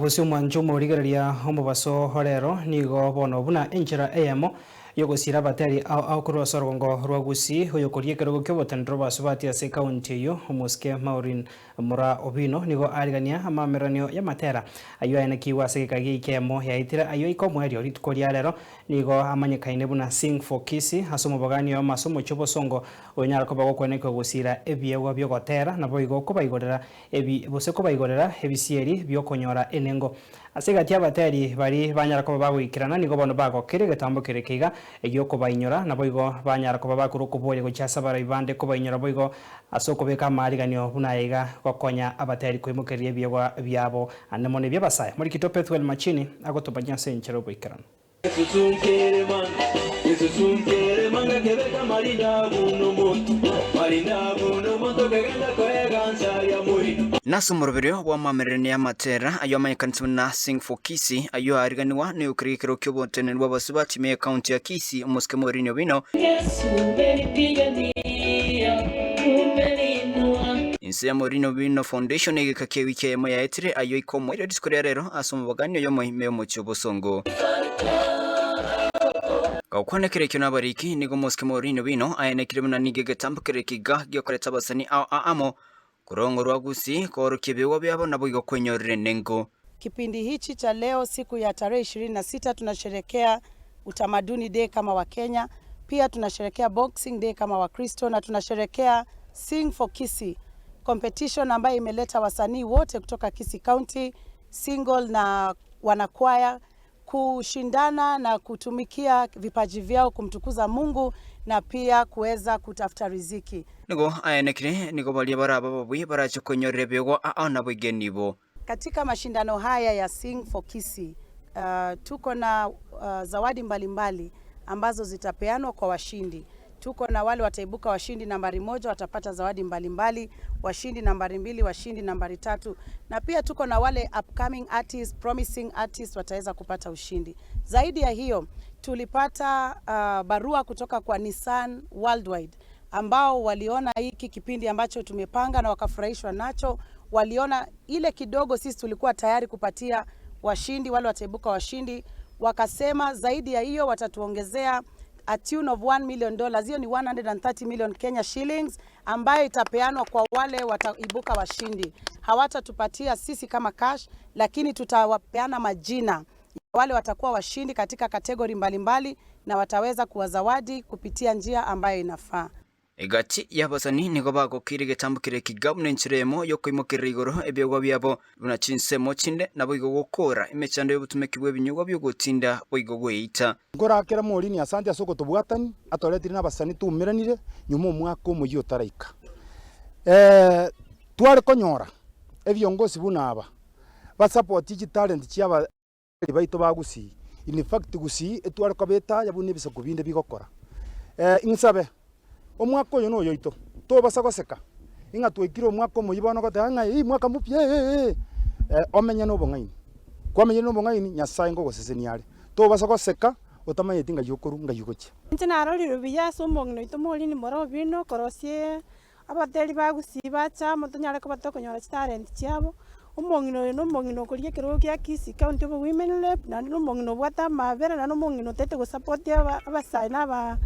Mwabusia omwancho omorigereria omobaso orero nigo bono buna enchera eyemo yogosiira abateri ao ao korwa ase orogongo rwa Gusii oyokoria ekerogo ki'obotenenero bw'Asubati ase ekaunti eyio omosike Maureen Mura Owino nigo arigania amameranio y'amatera ayio aenekigwe ase egeka gi'eika eyemo yaetire ayio aika omoerio rituko ria rero nigo amanyekaine buna Sing for Kisii ase omobogani oyomo ase omochie obosongo oyonyara koba gokwenekwa gosiira ebiegwa bi'ogotera naboigo kobaigorera Ebi gose kobaigorera ebisieri bi'okonyora enengo. Ase egati y'abateri baria banyara koba bagoikerana nigo bono bagokire egetambo kere keiga egi'okobainyora, naboigo banyara koba bakorwa okoboria gochia ase abarai bande kobainyora boigo ase okobeka amaariganio buna aya iga gokonya abateri koimokereria ebiegwa biabo ande mono ebi'abasae. Morikito Pethuel Machini agotomanyia ase enchera y'oboikeranu. Nase omoroberio bw'amamererania y'amatera ayio amanyekanete buna Sing for Kisii, ayio aariganigwa noyokire gekero ki'oboteneneri bw'abasubati ime y'ekaunti ya Kisii, omosike Maureen Owino. Inse ya Maureen Owino Foundation egeka ki'ewiki eyemo yaetire, ayio aika omoerio rituko ria rero ase omobogani oyomo ime y'omochie obosongo. Gokwana ekero ekio nabariki, nigo omosike Maureen Owino aenekire buna nigo egetambo kere ekiga giokoreta abasani ao amo korwa rwa Gusii koorokia ebiegwa biabo naboigo kwenyorera enengo. Kipindi hichi cha leo siku ya tarehe 26 tunasherekea Utamaduni Day kama Wakenya, pia tunasherekea Boxing Day kama Wakristo na tunasherekea Sing for Kisii competition ambayo imeleta wasanii wote kutoka Kisii County, single na wanakwaya kushindana na kutumikia vipaji vyao kumtukuza Mungu na pia kuweza kutafuta riziki. Nigo aenekire nigo baria barabe ababui barache kwenyorera ebiegwa ao naboigo enibo. Katika mashindano haya ya Sing for Kisii, uh, tuko na uh, zawadi mbalimbali mbali ambazo zitapeanwa kwa washindi. Tuko na wale wataibuka washindi nambari moja watapata zawadi mbalimbali mbali, washindi nambari mbili, washindi nambari tatu, na pia tuko na wale upcoming artists, promising artists wataweza kupata ushindi. Zaidi ya hiyo tulipata uh, barua kutoka kwa Nissan Worldwide ambao waliona hiki kipindi ambacho tumepanga na wakafurahishwa nacho. Waliona ile kidogo sisi tulikuwa tayari kupatia washindi wale wataibuka washindi, wakasema zaidi ya hiyo watatuongezea a tune of 1 million dollars. Hiyo ni 130 million Kenya shillings ambayo itapeanwa kwa wale wataibuka washindi. Hawatatupatia sisi kama cash, lakini tutawapeana majina wale watakuwa washindi katika kategori mbalimbali na wataweza kuwazawadi kupitia njia ambayo inafaa. Egati y'abasani nigo bagokiire egetambo keria ekiga buna enchera eyemo y'okoimokerera igoro ebiegwa biabo, buna chinsemo chinde naboigo gokora emechando y'obotumeki bw'ebinyugwa bi'ogotinda boigo gweita. Nkorakera Morini asante ase ogotobwatani, atoretire nabasani twaumeranire nyuma omwaka omoyia otaraika. Tware konyora ebiongosi buna aba, basapotie chitalent chia baito ba Gusii. In fact Gusii etware koba etaya buna ebisaku binde bigokora. Insabe, omwaka oyo noyoito, tobasa goseka ing'a twaikire omwaka omoyia bono ogoteba ng'a eeh mwaka mpya eeh eeh, omenye na obong'aini. Kwamenyire na obong'aini, Nyasaye ngogosesenia are. Tobasa goseka otamanyeti ng'ai okorwa ng'ai ogochia. Inche narorire buya ase omong'ina oito Morini Morobino okorosia Abateri ba Gusii bacha amo tonyare koba tokonyora chitalent chiabo, omong'ina oyo na omong'ina okoria ekerogo kia Kisii County obe women rep, naende na omong'ina obwate amabera, naende omong'ina otaete gosupport aba abasae na aba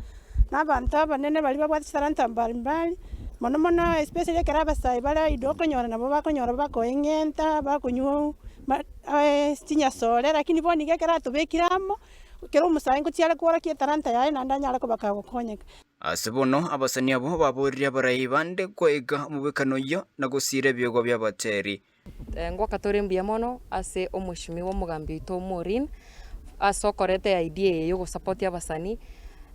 na abanto abanene baria babwate chitalanta mbalimbali, mono mono especially ekero abasae bare idle okonyora nabo bakonyora bakoeng'enta, bakonywa ma chinyasore, lakini bono iga ekero atobekire amo, ekero omosae ngochia are kworokia etalanta yaye naende anyare koba kagokonyeka. Ase bono abasani abwo baboririe abarai bande koiga omobwekano oyio na gosiira ebiegwa bi'abateri. Ngoaka tore mbuya mono ase omweshimiwa omogambi oito Maureen ase okoreta eidea eye ya ogosupport abasanii,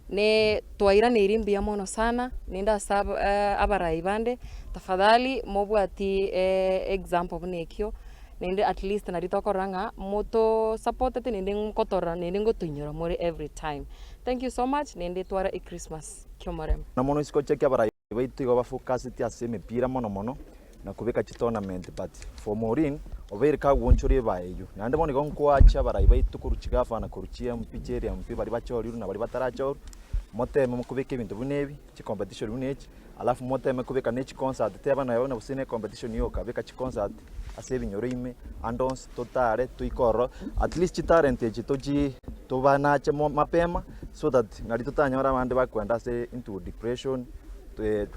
ne twairaneirie mbuya mono sana naende ase abarai bande tafadhali mobwati example buna ekio. Naende at least nario tokorora ng'a moto supportete naende nkotorora naende ngotoinyora more every time. Thank you so much naende twara echristmas kiomorembe. Na mono isiko check abarai baito igo bafocuseti ase emepira mono mono na kobeka chitournament but for Maureen obeire kagoonchora ebae eyio. Naende bono igo nkoacha abarai baito korwa chigavana korwa chi MP chi area MP baria bachorirwe na baria batarachorwa moteme mokobeka ebinto buna ebi chicompetition buna echi alafu moteme kobeka ne chiconcert teba naye gose ne competition yoka beka chiconcert. ase ebinyoro ime, ande onsi totare toike ororo, at least chitalent echi tochi tobanache mo mapema so that nari totanyore abande bakoenda ase into depression,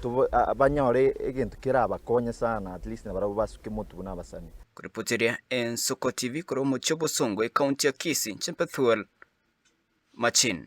tobo banyore egento kerabakonye sana at least nabarabwo basuke motwe buna abasani. Koripoteria Ensoko TV korwa omochie o Bosongo, ekaunti ya Kisii, Inche Bethuel Machin.